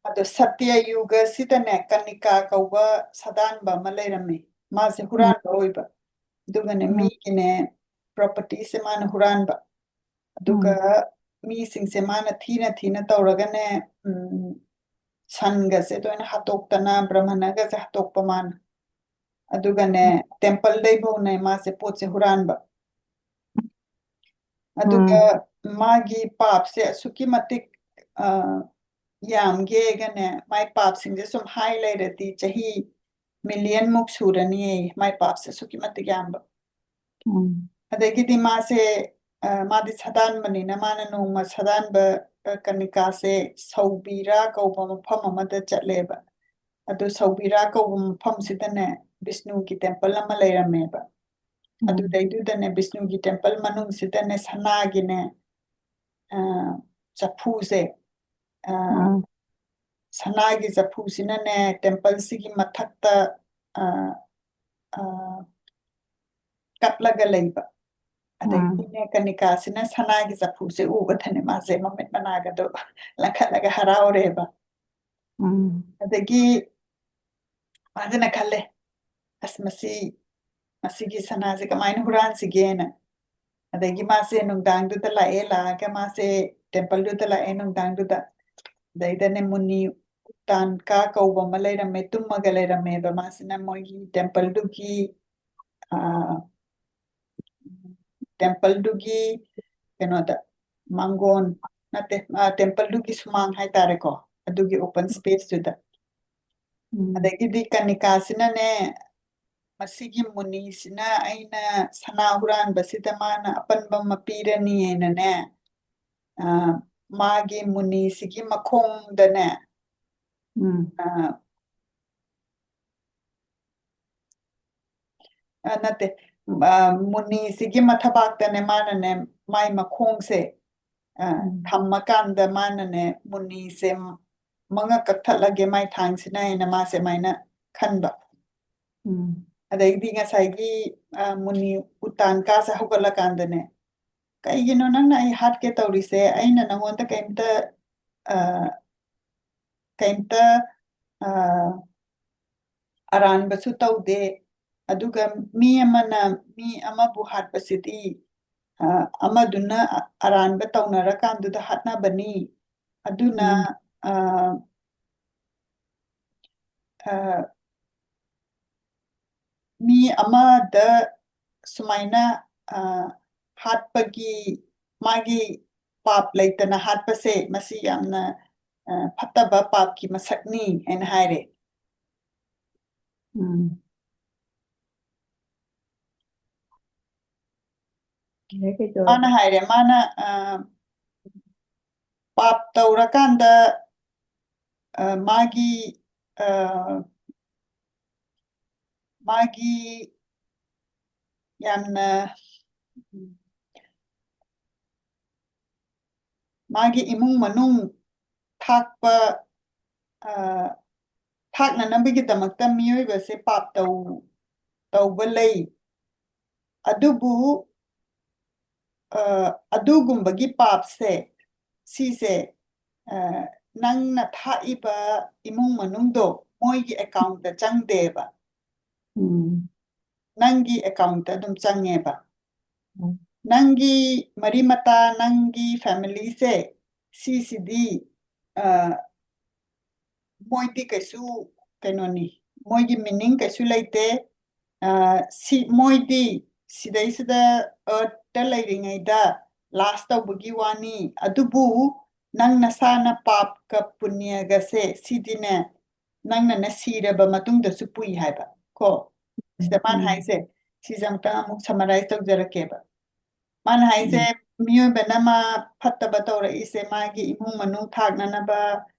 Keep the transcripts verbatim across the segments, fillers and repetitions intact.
ꯑꯗꯣ ꯁꯇ꯭ꯌ ꯌꯨꯒꯁꯤꯗꯅꯦ ꯀꯅꯤꯀꯥ ꯀꯧꯕ ꯁꯗꯥꯟꯕ ꯑꯃ ꯂꯩꯔꯝꯃꯤ꯫ ꯃꯥꯁꯦ ꯍꯨꯔꯥꯟꯕ ꯑꯣꯏꯕ꯫ ꯑꯗꯨꯒꯅꯦ ꯎꯝ꯫ ꯃꯤꯒꯤꯅꯦ propertyꯁꯦ ꯃꯥꯅ ꯍꯨꯔꯥꯟꯕ꯫ ꯑꯗꯨꯒ ꯎꯝ꯫ ꯃꯤꯁꯤꯡꯁꯦ ꯃꯥꯅ ꯊꯤꯅ ꯊꯤꯅ ꯇꯧꯔꯒꯅꯦ, ꯎꯝ, ꯁꯟꯒꯁꯦ ꯂꯣꯏꯅ ꯍꯥꯠꯇꯣꯛꯇꯅ, ꯕ꯭ꯔꯍꯃꯅꯒꯁꯦ ꯍꯥꯠꯇꯣꯛꯄ ꯃꯥꯅ꯫ ꯑꯗꯨꯒꯅꯦ, ꯎꯝ꯫ templeꯗꯩꯐꯥꯎꯅꯦ ꯃꯥꯁꯦ ꯄꯣꯠꯁꯦ ꯍꯨꯔꯥꯟꯕ꯫ ꯑꯗꯨꯒ ꯎꯝ꯫ ꯃꯥꯒꯤ ꯄꯥꯞꯁꯦ ꯑꯁꯨꯛꯀꯤ ꯃꯇꯤꯛ, ꯑ, ꯌꯥꯝꯒꯦꯒꯅꯦ, ꯃꯥꯏ ꯄꯥꯞꯁꯤꯡꯁꯦ ꯁꯨꯝ ꯍꯥꯏ ꯂꯩꯔꯗꯤ ꯆꯍꯤ million ꯃꯨꯛ ꯁꯨꯔꯅꯤꯌꯦ, ꯃꯥꯏ ꯄꯥꯞꯁꯦ ꯑꯁꯨꯛꯀꯤ ꯃꯇꯤꯛ ꯌꯥꯝꯕ꯫ ꯎꯝ꯫ ꯑꯗꯒꯤꯗꯤ ꯃꯥꯁꯦ, ꯑ, ꯃꯥꯗꯤ ꯁꯗꯥꯟꯕꯅꯤꯅ ꯃꯥꯅ ꯅꯣꯡꯃ ꯁꯗꯥꯟꯕ, ꯑ, ꯀꯅꯤꯀꯥꯁꯦ ꯁꯧꯕꯤꯔꯥ ꯀꯧꯕ ꯃꯐꯝ ꯑꯃꯗ ꯆꯠꯂꯦꯕ꯫ ꯑꯗꯨ ꯁꯧꯕꯤꯔꯥ ꯀꯧꯕ ꯃꯐꯝꯁꯤꯗꯅꯦ ꯕꯤꯁꯅꯨꯒꯤ temple ꯑꯃ ꯂꯩꯔꯝꯃꯦꯕ꯫ ꯎꯝ꯫ ꯑꯗꯨꯗꯩꯗꯨꯗꯅꯦ ꯕꯤꯁꯅꯨꯒꯤ temple ꯃꯅꯨꯡꯁꯤꯗꯅꯦ ꯁꯅꯥꯒꯤꯅꯦ, ꯑ, ꯆꯐꯨꯁꯦ, ꯑ, ꯎꯝ꯫ ꯁꯅꯥꯒꯤ ꯆꯐꯨꯁꯤꯅꯅꯦ templeꯁꯤꯒꯤ ꯃꯊꯛꯇ, ꯑ, ꯑ, ꯀꯠꯂꯒ ꯂꯩꯕ꯫ ꯎꯝ꯫ ꯑꯗꯒꯤꯅꯦ ꯀꯅꯤꯀꯥꯁꯤꯅ ꯁꯅꯥꯒꯤ ꯆꯐꯨꯁꯦ ꯎꯕꯗꯅꯦ ꯃꯥꯁꯦ ꯃꯃꯤꯠ ꯃꯅꯥꯒꯗꯣ ꯂꯪꯈꯠꯂꯒ ꯍꯔꯥꯎꯔꯦꯕ꯫ ꯎꯝ꯫ ꯑꯗꯒꯤ ꯃꯥꯁꯤꯅ ꯈꯜꯂꯦ, "ꯑꯁ, ꯃꯁꯤ, ꯃꯁꯤꯒꯤ ꯁꯅꯥꯁꯦ ꯀꯃꯥꯏꯅ ꯍꯨꯔꯥꯟꯁꯤꯒꯦꯅ?" ꯑꯗꯒꯤ ꯃꯥꯁꯦ ꯅꯨꯡꯗꯥꯡꯗꯨꯗ ꯂꯥꯛꯑꯦ, ꯂꯥꯛꯑꯒ ꯃꯥꯁꯦ templeꯗꯨꯗ ꯂꯥꯛꯑꯦ ꯅꯨꯡꯗꯥꯡꯗꯨꯗ꯫ ꯑꯗꯩꯗꯅꯦ ꯃꯨꯅꯤ ꯎꯇꯥꯟꯀꯥ ꯀꯧꯕ ꯑꯃ ꯂꯩꯔꯝꯃꯦ, ꯇꯨꯝꯃꯒ ꯂꯩꯔꯝꯃꯦꯕ꯫ ꯃꯥꯁꯤꯅ ꯃꯣꯏꯒꯤ templeꯗꯨꯒꯤ, ꯑ, templeꯗꯨꯒꯤ ꯀꯩꯅꯣꯗ, ꯃꯥꯡꯒꯣꯟ, ꯅꯠꯇꯦ, ꯑ, templeꯗꯨꯒꯤ ꯁꯨꯃꯥꯡ ꯍꯥꯏꯇꯥꯔꯦꯀꯣ, ꯑꯗꯨꯒꯤ open spaceꯇꯨꯗ꯫ ꯎꯝ꯫ ꯑꯗꯒꯤꯗꯤ ꯀꯅꯤꯀꯥꯁꯤꯅꯅꯦ, "ꯃꯁꯤꯒꯤ ꯃꯨꯅꯤꯁꯤꯅ ꯑꯩꯅ ꯁꯅꯥ ꯍꯨꯔꯥꯟꯕꯁꯤꯗ ꯃꯥꯅ ꯑꯄꯟꯕ ꯑꯃ ꯄꯤꯔꯅꯤꯅꯅꯦ", ꯑ, ꯃꯥꯒꯤ ꯃꯨꯅꯤꯁꯤꯒꯤ ꯃꯈꯣꯡꯗꯅꯦ, ꯎꯝ꯫ ꯑ, ꯑ, ꯅꯠꯇꯦ, ꯑ, ꯃꯨꯅꯤꯁꯤꯒꯤ ꯃꯊꯕꯥꯛꯇꯅꯦ ꯃꯥꯅꯅꯦ, ꯃꯥꯏ ꯃꯈꯣꯡꯁꯦ, ꯑ, ꯎꯝ꯫ ꯊꯝꯃꯀꯥꯟꯗ ꯃꯥꯅꯅꯦ, ꯃꯨꯅꯤꯁꯦ ꯃꯉꯛ ꯀꯛꯊꯠꯂꯒꯦ ꯃꯥꯏ ꯊꯥꯡꯁꯤꯅ ꯍꯥꯏꯅ ꯃꯥꯁꯦ ꯑꯗꯨꯃꯥꯏꯅ ꯈꯟꯕ꯫ ꯎꯝ꯫ ꯑꯗꯩꯗꯤ ꯉꯁꯥꯏꯒꯤ, ꯑ, ꯃꯨꯅꯤ ꯎꯇꯥꯟꯀꯥꯁꯦ ꯍꯧꯒꯠꯂꯀꯥꯟꯗꯅꯦ, "ꯀꯩꯒꯤꯅꯣ ꯅꯪꯅ ꯑꯩ ꯍꯥꯠꯀꯦ ꯇꯧꯔꯤꯁꯦ? ꯑꯩꯅ ꯅꯪꯉꯣꯟꯗ ꯀꯩꯝꯇ, ꯑ, ꯀꯩꯝꯇ ꯑ, ꯑꯔꯥꯟꯕꯁꯨ ꯇꯧꯗꯦ꯫ ꯑꯗꯨꯒ ꯃꯤ ꯑꯃꯅ ꯃꯤ ꯑꯃꯕꯨ ꯍꯥꯠꯄꯁꯤꯗꯤ, ꯑ, ꯑꯃꯗꯨꯅ ꯑ-, ꯑꯔꯥꯟꯕ ꯇꯧꯅꯔꯀꯥꯟꯗꯨꯗ ꯍꯥꯠꯅꯕꯅꯤ꯫ ꯑꯗꯨꯅ, ꯎꯝ꯫ ꯑ, ꯑ, ꯃꯤ ꯑꯃꯗ ꯁꯨꯃꯥꯏꯅ, ꯑ, ꯍꯥꯠꯄꯒꯤ, ꯃꯥꯒꯤ ꯄꯥꯞ ꯂꯩꯇꯅ ꯍꯥꯠꯄꯁꯦ, ꯃꯁꯤ ꯌꯥꯝꯅ, ꯑ, ꯐꯠꯇꯕ ꯄꯥꯞꯀꯤ ꯃꯁꯛꯅꯤ ꯍꯥꯏꯅ ꯍꯥꯏꯔꯦ꯫ ꯎꯝ꯫ ꯑꯗꯩ ꯀꯩꯗꯧꯔꯕ? ꯃꯥꯅ ꯍꯥꯏꯔꯦ, ꯃꯥꯅ, ꯑ, ꯄꯥꯞ ꯇꯧꯔꯀꯥꯟꯗ, ꯑ, ꯃꯥꯒꯤ, ꯑ, ꯃꯥꯒꯤ ꯌꯥꯝꯅ, ꯎꯝ, ꯃꯥꯒꯤ ꯏꯃꯨꯡ ꯃꯅꯨꯡ ꯊꯥꯛꯄ, ꯑ, ꯊꯥꯛꯅꯅꯕꯒꯤꯗꯃꯛꯇ ꯃꯤꯑꯣꯏꯕꯁꯦ ꯄꯥꯞ ꯇꯧ-, ꯇꯧꯕ ꯂꯩ꯫ ꯑꯗꯨꯕꯨ, ꯑ, ꯑꯗꯨꯒꯨꯝꯕꯒꯤ ꯄꯥꯞꯁꯦ, ꯁꯤꯁꯦ, ꯑ, ꯅꯪꯅ ꯊꯥꯛꯏꯕ ꯏꯃꯨꯡ ꯃꯅꯨꯡꯗꯣ ꯃꯣꯏꯒꯤ ꯑꯦꯀꯥꯎꯟꯇ ꯆꯪꯗꯦꯕ꯫ ꯎꯝ꯫ ꯅꯪꯒꯤ ꯑꯦꯀꯥꯎꯟꯇ ꯑꯗꯨꯝ ꯆꯪꯉꯦꯕ꯫ ꯎꯝ꯫ ꯅꯪꯒꯤ ꯃꯔꯤ ꯃꯇꯥ, ꯅꯪꯒꯤ ꯐꯦꯃꯤꯂꯤꯁꯦ, ꯁꯤꯁꯤꯗꯤ, ꯑ, ꯃꯣꯏꯗꯤ ꯀꯩꯁꯨ ꯀꯩꯅꯣꯅꯤ, ꯃꯣꯏꯒꯤ ꯃꯤꯅꯤꯡ ꯀꯩꯁꯨ ꯂꯩꯇꯦ꯫ ꯑ, ꯁꯤ, ꯃꯣꯏꯗꯤ ꯁꯤꯗꯩꯁꯤꯗ ꯑꯔꯊꯇ ꯂꯩꯔꯤꯉꯩꯗ ꯂꯥꯁ ꯇꯧꯕꯒꯤ ꯋꯥꯅꯤ꯫ ꯑꯗꯨꯕꯨ ꯅꯪ ꯅꯁꯥꯅ ꯄꯥꯞꯀ ꯄꯨꯅ꯭ꯌꯒꯁꯦ, ꯁꯤꯗꯤꯅꯦ, ꯅꯪꯅꯅꯦ ꯁꯤꯔꯕ ꯃꯇꯨꯡꯗꯁꯨ ꯄꯨꯏ ꯍꯥꯏꯕ ꯀꯣ꯫ ꯁꯤꯗ ꯃꯥꯅ ꯎꯝ꯫ ꯍꯥꯏꯁꯦ, ꯁꯤꯁꯦ ꯑꯃꯨꯛꯇꯪ ꯑꯃꯨꯛ summarize ꯇꯧꯖꯔꯛꯀꯦꯕ꯫ ꯃꯥꯅ ꯍꯥꯏꯁꯦ, ꯎꯝ꯫ ꯃꯤꯑꯣꯏꯕꯅ ꯃꯥ ꯐꯠꯇꯕ ꯇꯧꯔꯛꯏꯁꯦ ꯃꯥꯒꯤ ꯏꯃꯨꯡ ꯃꯅꯨꯡ ꯊꯥꯛꯅꯅꯕ,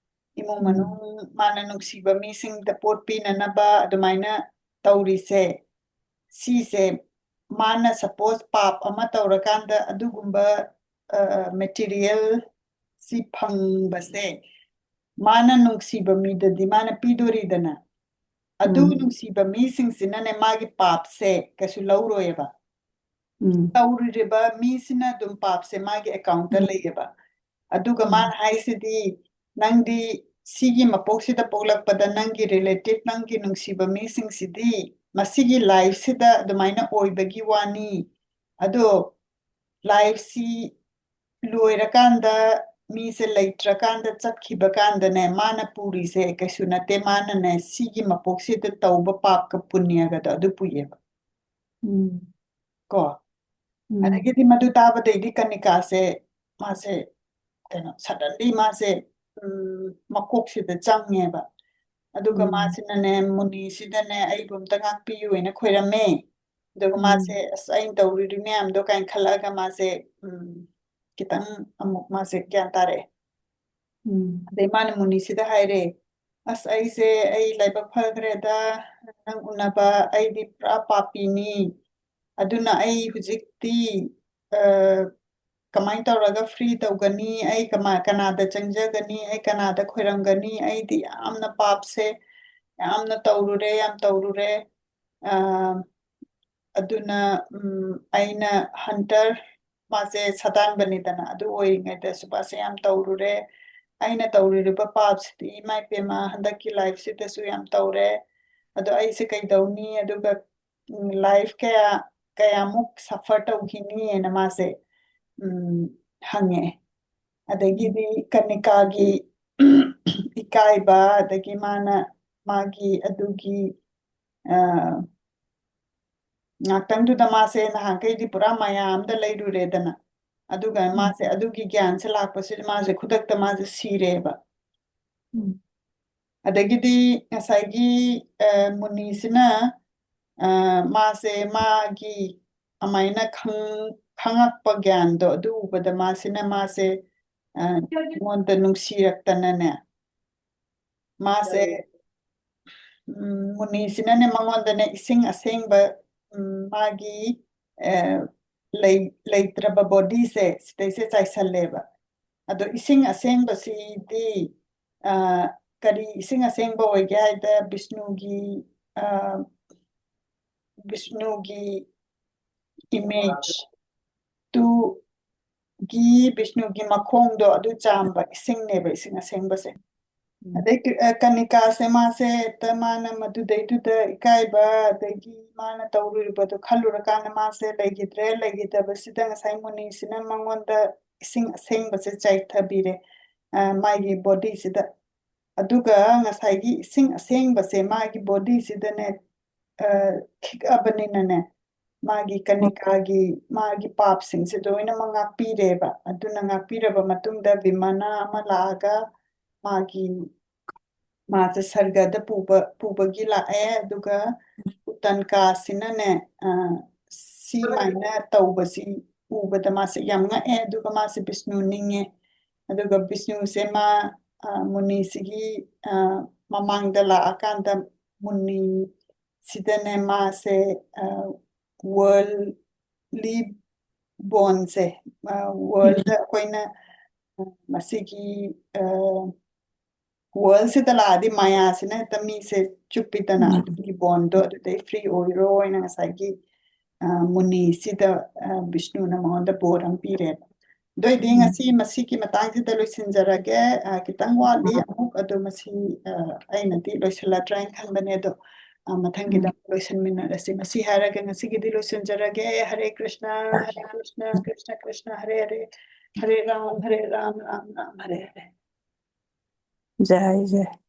ꯏꯃꯨꯡ ꯎꯝ꯫ ꯃꯅꯨꯡ ꯃꯥꯅ ꯅꯨꯡꯁꯤꯕ ꯃꯤꯁꯤꯡꯗ ꯄꯣꯠ ꯄꯤꯅꯅꯕ ꯑꯗꯨꯃꯥꯏꯅ ꯇꯧꯔꯤꯁꯦ, ꯁꯤꯁꯦ ꯃꯥꯅ suppose ꯄꯥꯞ ꯑꯃ ꯇꯧꯔꯀꯥꯟꯗ ꯑꯗꯨꯒꯨꯝꯕ, ꯑ, material ꯁꯤ ꯐꯪꯕꯁꯦ ꯃꯥꯅ ꯅꯨꯡꯁꯤꯕ ꯃꯤꯗꯗꯤ ꯃꯥꯅ ꯄꯤꯗꯣꯔꯤꯗꯅ꯫ ꯑꯗꯨ ꯎꯝ꯫ ꯅꯨꯡꯁꯤꯕ ꯃꯤꯁꯤꯡꯁꯤꯅꯅꯦ ꯃꯥꯒꯤ ꯄꯥꯞꯁꯦ ꯀꯩꯁꯨ ꯂꯧꯔꯣꯏꯕ꯫ ꯎꯝ꯫ ꯇꯧꯔꯨꯔꯤꯕ ꯃꯤꯁꯤꯅ ꯑꯗꯨꯝ ꯄꯥꯞꯁꯦ ꯃꯥꯒꯤ ꯑꯦꯀꯥꯎꯟꯇ ꯎꯝ꯫ ꯂꯩꯌꯦꯕ꯫ ꯑꯗꯨꯒ ꯎꯝ꯫ ꯃꯥꯅ ꯍꯥꯏꯁꯤꯗꯤ, "ꯅꯪꯗꯤ ꯁꯤꯒꯤ ꯃꯄꯣꯛꯁꯤꯗ ꯄꯣꯛꯂꯛꯄꯗ ꯅꯪꯒꯤ relative, ꯅꯪꯒꯤ ꯅꯨꯡꯁꯤꯕ ꯃꯤꯁꯤꯡꯁꯤꯗꯤ ꯃꯁꯤꯒꯤ lifeꯁꯤꯗ ꯑꯗꯨꯃꯥꯏꯅ ꯑꯣꯏꯕꯒꯤ ꯋꯥꯅꯤ꯫ ꯑꯗꯣ lifeꯁꯤ ꯂꯣꯏꯔꯀꯥꯟꯗ, ꯃꯤꯁꯦ ꯂꯩꯇ꯭ꯔꯀꯥꯟꯗ ꯆꯠꯈꯤꯕ ꯀꯥꯟꯗꯅꯦ, ꯃꯥꯅ ꯄꯨꯔꯤꯁꯦ ꯀꯩꯁꯨ ꯅꯠꯇꯦ, ꯃꯥꯅꯅꯦ ꯁꯤꯒꯤ ꯃꯄꯣꯛꯁꯤꯗ ꯇꯧꯕ ꯄꯥꯞꯀ ꯄꯨꯅ꯭ꯌꯒꯗꯣ ꯑꯗꯨ ꯄꯨꯏꯌꯦꯕ꯫ ꯎꯝ ꯀꯣ꯫ ꯎꯝ ꯑꯗꯒꯤꯗꯤ ꯃꯗꯨ ꯇꯥꯕꯗꯩꯗꯤ ꯀꯅꯤꯀꯥꯁꯦ, ꯃꯥꯁꯦ ꯀꯩꯅꯣ, suddenly ꯃꯥꯁꯦ, ꯎꯝ, ꯃꯀꯣꯛꯁꯤꯗ ꯆꯪꯉꯦꯕ꯫ ꯑꯗꯨꯒ ꯎꯝ ꯃꯥꯁꯤꯅꯅꯦ, ꯃꯨꯅꯤꯁꯤꯗꯅꯦ, "ꯑꯩꯕꯨ ꯑꯝꯇ ꯉꯥꯛꯄꯤꯌꯨ" ꯍꯥꯏꯅ ꯈꯣꯏꯔꯝꯃꯦ꯫ ꯑꯗꯨꯒ ꯎꯝ ꯃꯥꯁꯦ, "ꯑꯁ, ꯑꯩꯅ ꯇꯧꯔꯨꯔꯤ ꯃꯌꯥꯝꯗꯣ" ꯀꯥꯏꯅ ꯈꯜꯂꯛꯑꯒ ꯃꯥꯁꯦ, ꯎꯝ, ꯈꯤꯇꯪ ꯑꯃꯨꯛ ꯃꯥꯁꯦ ꯒ꯭ꯌꯥꯟ ꯇꯥꯔꯛꯑꯦ꯫ ꯎꯝ ꯑꯗꯩ ꯃꯥꯅ ꯃꯨꯅꯤꯁꯤꯗ ꯍꯥꯏꯔꯦ, "ꯑꯁ, ꯑꯩꯁꯦ, ꯑꯩ ꯂꯥꯏꯕꯛ ꯐꯈ꯭ꯔꯦꯗ, ꯅꯪ ꯎꯅꯕ꯫ ꯑꯩꯗꯤ ꯄꯨꯔꯥ ꯄꯥꯄꯤꯅꯤ꯫ ꯑꯗꯨꯅ ꯑꯩ ꯍꯧꯖꯤꯛꯇꯤ, ꯑ, ꯀꯃꯥꯏꯅ ꯇꯧꯔꯒ free ꯇꯧꯒꯅꯤ? ꯑꯩ ꯀꯃꯥꯏ-, ꯀꯅꯥꯗ ꯆꯪꯖꯒꯅꯤ? ꯑꯩ ꯀꯅꯥꯗ ꯈꯣꯏꯔꯝꯒꯅꯤ? ꯑꯩꯗꯤ ꯌꯥꯝꯅ ꯄꯥꯞꯁꯦ ꯌꯥꯝꯅ ꯇꯧꯔꯨꯔꯦ, ꯌꯥꯝ ꯇꯧꯔꯨꯔꯦ꯫ ꯑ, ꯑꯗꯨꯅ, ꯎꯝ, ꯑꯩꯅ hunter, ꯃꯥꯁꯦ ꯁꯥꯗꯥꯟꯕꯅꯤꯗꯅ, ꯑꯗꯨ ꯑꯣꯏꯔꯤꯉꯩꯗꯁꯨ ꯃꯥꯁꯦ ꯌꯥꯝ ꯇꯧꯔꯨꯔꯦ꯫ ꯑꯩꯅ ꯇꯧꯔꯨꯔꯤꯕ ꯄꯥꯞꯁꯤꯗꯤ, ꯏꯃꯥ ꯏꯕꯦꯝꯃ, ꯍꯟꯗꯛꯀꯤ lifeꯁꯤꯗꯁꯨ ꯌꯥꯝ ꯇꯧꯔꯦ꯫ ꯑꯗꯣ ꯑꯩꯁꯦ ꯀꯩꯗꯧꯅꯤ? ꯑꯗꯨꯒ, ꯎꯝ, life ꯀꯌꯥ, ꯀꯌꯥꯃꯨꯛ suffer ꯇꯧꯈꯤꯅꯤꯅ ꯃꯥꯁꯦ, ꯎꯝ, ꯍꯪꯉꯛꯑꯦ꯫ ꯑꯗꯒꯤꯗꯤ ꯀꯅꯤꯀꯥꯒꯤ ꯏꯀꯥꯏꯕ, ꯑꯗꯒꯤ ꯃꯥꯅ ꯃꯥꯒꯤ ꯑꯗꯨꯒꯤ, ꯑ, ꯉꯥꯛꯇꯪꯗꯨꯗ ꯃꯥꯁꯦ ꯅꯍꯥꯟꯈꯩꯗꯤ ꯄꯨꯔꯥ ꯃꯌꯥꯝꯗ ꯂꯩꯔꯨꯔꯦꯗꯅ, ꯑꯗꯨꯒ ꯎꯝ꯫ ꯃꯥꯁꯦ ꯑꯗꯨꯒꯤ ꯒ꯭ꯌꯥꯟꯁꯦ ꯂꯥꯛꯄꯁꯤꯗ ꯃꯥꯁꯦ ꯈꯨꯗꯛꯇ ꯃꯥꯁꯦ ꯁꯤꯔꯦꯕ꯫ ꯎꯝ꯫ ꯑꯗꯒꯤꯗꯤ ꯉꯁꯥꯏꯒꯤ, ꯑ, ꯃꯨꯅꯤꯁꯤꯅ, ꯑ, ꯃꯥꯁꯦ ꯃꯥꯒꯤ ꯑꯃꯥꯏꯅ ꯈꯪ-, ꯈꯪꯉꯛꯄ ꯒ꯭ꯌꯥꯟꯗꯣ ꯑꯗꯨ ꯎꯕꯗ ꯃꯥꯁꯤꯅ ꯃꯥꯁꯦ, ꯑ, ꯑꯩꯉꯣꯟꯗ ꯅꯨꯡꯁꯤꯔꯛꯇꯅꯅꯦ, ꯃꯥꯁꯦ, ꯎꯝ, ꯃꯨꯅꯤꯁꯤꯅꯅꯦ ꯃꯉꯣꯟꯗꯅꯦ ꯏꯁꯤꯡ ꯑꯁꯦꯡꯕ, ꯎꯝ, ꯃꯥꯒꯤ, ꯑ, ꯂꯩ-, ꯂꯩꯇ꯭ꯔꯕ bodyꯁꯦ ꯁꯤꯗꯩꯁꯦ ꯆꯥꯏꯁꯜꯂꯦꯕ꯫ ꯑꯗꯣ ꯏꯁꯤꯡ ꯑꯁꯦꯡꯕꯁꯤꯗꯤ, ꯑ, ꯀꯔꯤ ꯏꯁꯤꯡ ꯑꯁꯦꯡꯕ ꯑꯣꯏꯒꯦ ꯍꯥꯏꯗ ꯕꯤꯁꯅꯨꯒꯤ, ꯑ, ꯕꯤꯁꯅꯨꯒꯤ image ꯇꯨ ꯒꯤ ꯕꯤꯁꯅꯨꯒꯤ ꯃꯈꯣꯡꯗꯣ ꯑꯗꯨ ꯆꯥꯝꯕ ꯏꯁꯤꯡꯅꯦꯕ, ꯏꯁꯤꯡ ꯑꯁꯦꯡꯕꯁꯦ꯫ ꯑꯗꯩ ꯀ-, ꯑ, ꯀꯅꯤꯀꯥꯁꯦ ꯃꯥꯁꯦ ꯍꯦꯛꯇ ꯃꯥꯅ ꯃꯗꯨꯗꯩꯗꯨꯗ ꯏꯀꯥꯏꯕ ꯑꯗꯒꯤ ꯃꯥꯅ ꯇꯧꯔꯨꯔꯤꯕꯗꯣ ꯈꯜꯂꯨꯔꯀꯥꯟꯗ ꯃꯥꯁꯦ ꯂꯩꯈꯤꯗ꯭ꯔꯦ꯫ ꯂꯩꯈꯤꯗꯕꯁꯤꯗ ꯉꯁꯥꯏ ꯃꯨꯅꯤꯁꯤꯅ ꯃꯉꯣꯟꯗ ꯏꯁꯤꯡ ꯑꯁꯦꯡꯕꯁꯦ ꯆꯥꯏꯊꯕꯤꯔꯦ, ꯑ, ꯃꯥꯒꯤ ꯕꯣꯗꯤꯁꯤꯗ꯫ ꯑꯗꯨꯒ ꯉꯁꯥꯏꯒꯤ ꯏꯁꯤꯡ ꯑꯁꯦꯡꯕꯁꯦ ꯃꯥꯒꯤ ꯕꯣꯗꯤꯁꯤꯗꯅꯦ, ꯑ, ꯈꯤꯛꯑꯕꯅꯤꯅꯅꯦ, ꯃꯥꯒꯤ ꯀꯅꯤꯀꯥꯒꯤ, ꯃꯥꯒꯤ ꯄꯥꯞꯁꯤꯡꯁꯦ ꯂꯣꯏꯅꯃꯛ ꯉꯥꯛꯄꯤꯔꯦꯕ꯫ ꯑꯗꯨꯅ ꯉꯥꯛꯄꯤꯔꯕ ꯃꯇꯨꯡꯗ ꯚꯤꯃꯥꯅ ꯑꯃ ꯂꯥꯛꯑꯒ ꯃꯥꯒꯤ, ꯃꯥꯁꯦ ꯁꯔꯒꯗ ꯄꯨꯕ, ꯄꯨꯕꯒꯤ ꯂꯥꯛꯑꯦ꯫ ꯑꯗꯨꯒ ꯎꯇꯟꯀꯥꯁꯤꯅꯅꯦ, ꯑ, ꯁꯤꯃꯥꯏꯅ ꯇꯧꯕꯁꯤ ꯎꯕꯗ ꯃꯥꯁꯦ ꯌꯥꯝ ꯉꯛꯑꯦ꯫ ꯑꯗꯨꯒ ꯃꯥꯁꯦ ꯕꯤꯁꯅꯨ ꯅꯤꯡꯉꯦ꯫ ꯑꯗꯨꯒ ꯕꯤꯁꯅꯨꯁꯦ ꯃꯥ, ꯑ, ꯃꯨꯅꯤꯁꯤꯒꯤ, ꯑ, ꯃꯃꯥꯡꯗ ꯂꯥꯛꯑꯀꯥꯟꯗ ꯃꯨꯅꯤ ꯁꯤꯗꯅꯦ ꯃꯥꯁꯦ, ꯑ, worldly bondꯁꯦ, ꯑ, worldꯗ ꯑꯩꯈꯣꯏꯅ, ꯑ, ꯃꯁꯤꯒꯤ, ꯑ, worldꯁꯤꯗ ꯂꯥꯛꯑꯗꯤ ꯃꯌꯥꯁꯤꯅ ꯍꯦꯛꯇ ꯃꯤꯁꯦ ꯆꯨꯞꯄꯤꯗꯅ, ꯎꯝ꯫ ꯑꯗꯨꯒꯤ bondꯗꯣ ꯑꯗꯨꯗꯩ free ꯑꯣꯏꯔꯣꯅ ꯉꯁꯥꯏꯒꯤ, ꯑ, ꯃꯨꯅꯤꯁꯤꯗ, ꯑ, ꯕꯤꯁꯅꯨꯅ ꯃꯉꯣꯟꯗ ꯕꯣꯔ ꯑꯃ ꯄꯤꯔꯦꯕ꯫ ꯑꯗꯨ ꯑꯣꯏꯗꯤ ꯎꯝ꯫ ꯉꯁꯤ ꯃꯁꯤꯒꯤ ꯃꯇꯥꯡꯁꯤꯗ ꯂꯣꯏꯁꯤꯟꯖꯔꯒꯦ꯫ ꯑ, ꯈꯤꯇꯪ ꯋꯥꯠꯂꯤ ꯑꯥ꯫ ꯑꯃꯨꯛ, ꯑꯗꯣ ꯃꯁꯤ, ꯑ, ꯑꯩꯅꯗꯤ ꯂꯣꯏꯁꯤꯜꯂꯗ꯭ꯔꯥ ꯍꯥꯏꯅ ꯈꯟꯕꯅꯦ꯫ ꯑꯗꯣ, ꯑ, ꯃꯊꯪꯒꯤꯗ ꯎꯝ꯫ ꯑꯃꯨꯛ ꯂꯣꯏꯁꯤꯟꯃꯤꯟꯅꯔꯁꯤ꯫ ꯃꯁꯤ ꯍꯥꯏꯔꯒ ꯉꯁꯤꯒꯤꯗꯤ ꯂꯣꯏꯁꯤꯟꯖꯔꯒꯦ꯫ ꯍꯔꯦ ꯀ꯭ꯔꯤꯁꯅ, ꯍꯔꯦ ꯀ꯭ꯔꯤꯁꯅ, ꯀ꯭ꯔꯤꯁꯅ ꯀ꯭ꯔꯤꯁꯅ, ꯍꯔꯦ ꯍꯔꯦ, ꯍꯔꯦ ꯔꯥꯝ, ꯍꯔꯦ ꯔꯥꯝ, ꯔꯥꯝ ꯔꯥꯝ, ꯍꯔꯦ ꯍꯔꯦ꯫ ꯖꯥꯏ ꯖꯥꯏ꯫